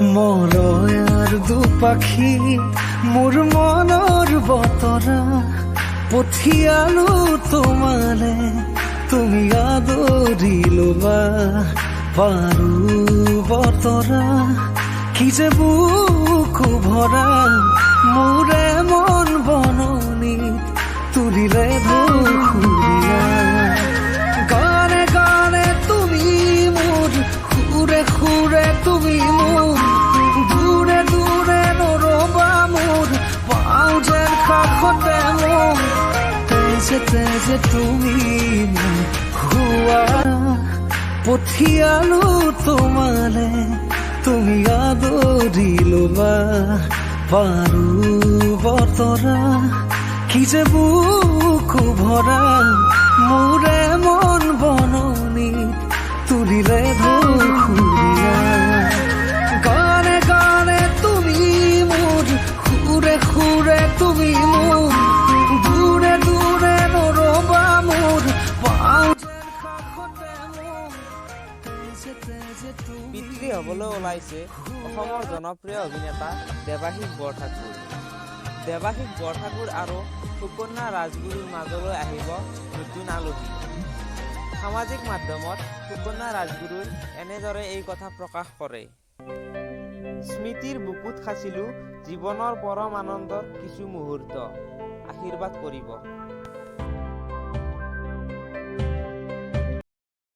মলয়াৰ দুপাখি মোৰ মনৰ বতৰা পঠিয়ালো তোমালে, তুমি আদৰি লোবা। পাৰো বতৰা কি যে বুকু ভৰা, মোৰে মন বননিত তুলিলে ধুসুৰীয়া। গানে গানে তুমি মোৰ, সুৰে সুৰে তুমি মোৰ, দূৰে দূৰে নৰবা মোৰ, পাওঁ যেন কাষতে মোৰ, তেজে তেজে তুমি মোৰ হোৱা। পঠিয়ালো তোমালে, তুমি আদৰি লোবা। পাৰো বতৰা কি যে বুকু ভৰা, মোৰে মন বননিত তুলিলে ধুসুৰীয়া। গানে গানে তুমি মোৰ, সুৰে সুৰে তুমি মোৰ, দূৰে দূৰে নৰবা মোৰ, পাওঁ যেন কাষতে মোৰ, তেজে তেজে তুমি। পিতৃ হ'বলৈ ওলাইছে অসমৰ জনপ্ৰিয় অভিনেতা দেৱাশিষ বৰঠাকুৰ। দেৱাশিষ বৰঠাকুৰ আৰু সুকন্যা ৰাজগুৰুৰ মাজলৈ আহিব নতুন আলহী। সামাজিক মাধ্যমত সুকন্যা ৰাজগুৰুই এনেদৰে এই কথা প্ৰকাশ কৰে। স্মৃতিৰ বুকুত সাঁচিলো জীৱনৰ পৰম আনন্দৰ কিছু মুহূৰ্ত। আশীৰ্বাদ কৰিব।